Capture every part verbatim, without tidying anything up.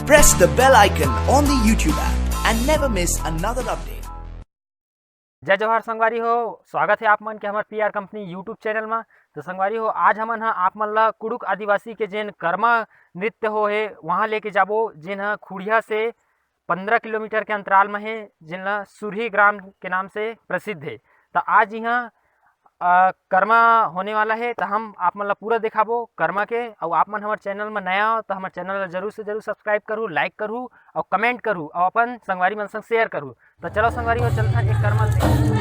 Press the bell icon on the YouTube app and never miss another update. जय जोहार संगवारी हो, स्वागत है आप मन के हमर पीआर कंपनी YouTube चैनल में। तो संगवारी हो, आज हमन ह आप मन ला कुड़ुक आदिवासी के जेन कर्मा नृत्य हो हे, वहाँ लेके जाबो, जेन ह खुड़िया से पंद्रह किलोमीटर के अंतराल में हे, जेन ला सुरही ग्राम के नाम से प्रसिद्ध हे। तो आज यहाँ अ, कर्मा होने वाला हे, तो हम आप मन ला पूरा दिखाबो कर्मा के। अउ आप मन हमर चैनल में नया हो, तो हमर चैनल ला जरूर से जरूर सब्सक्राइब करू, लाइक करू, अउ कमेंट करू, अउ अपन संगवारी मन संग शेयर करू। तो चलो संगवारी हो, चलथन एक कर्मा ल देखथन।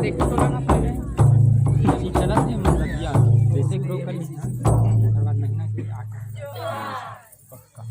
एक फोटो लेना पड़ेगा। ये चलत नहीं, मतलब, या जैसे ग्रो कर लेना, ओकर बाद महीना के आठ। पक्का।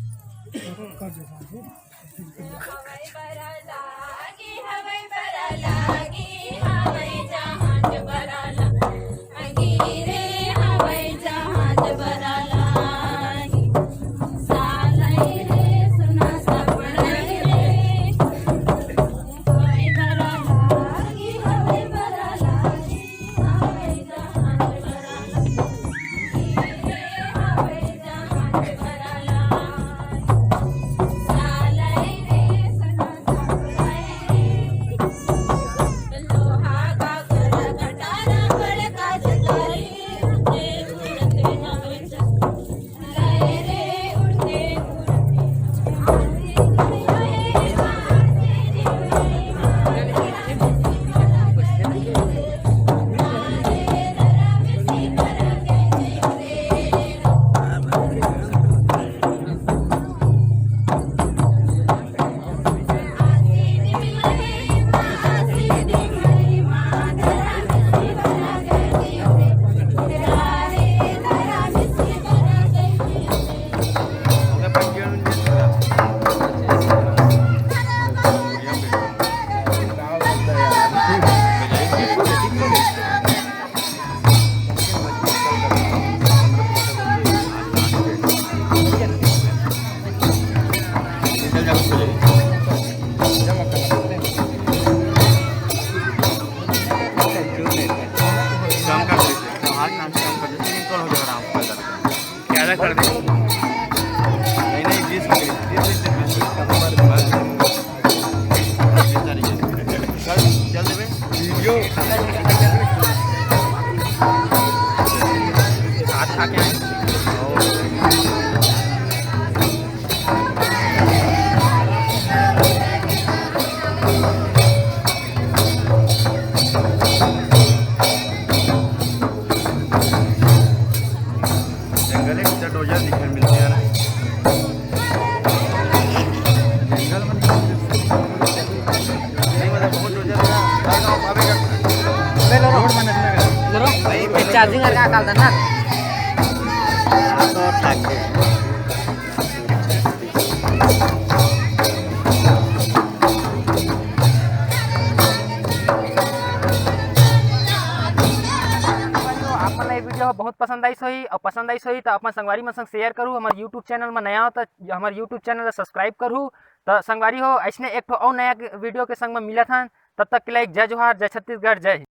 ज्यादा कर दे। नहीं, नहीं, बीस हो गई, बीस, बीस, बीस, बीस। चल, चल दे बे। वीडियो। हाथ खा के आए। जंगल एक डोजर दिखे मिलते हैं ना। जंगल में नहीं, मतलब, बहुत डोजर है। हर गाँव भावेगा। ले लो, रोड में नहीं लगा। ले लो। भाई, चार्जिंग करके निकाल देना। तो ठाक है। आप मन ला ये वीडियो बहुत पसंद आइस होही, और पसंद आइस होही तो अपन संगवारी मन संग शेयर करू। हमर YouTube चैनल में नया हो तो हमर YouTube चैनल ला सब्सक्राइब करू। तो संगवारी हो, ऐसने एक ठो और नया वीडियो के संग में मिलत हन। तब तक के लिए जय जोहार, जय छत्तीसगढ़, जय हिंद।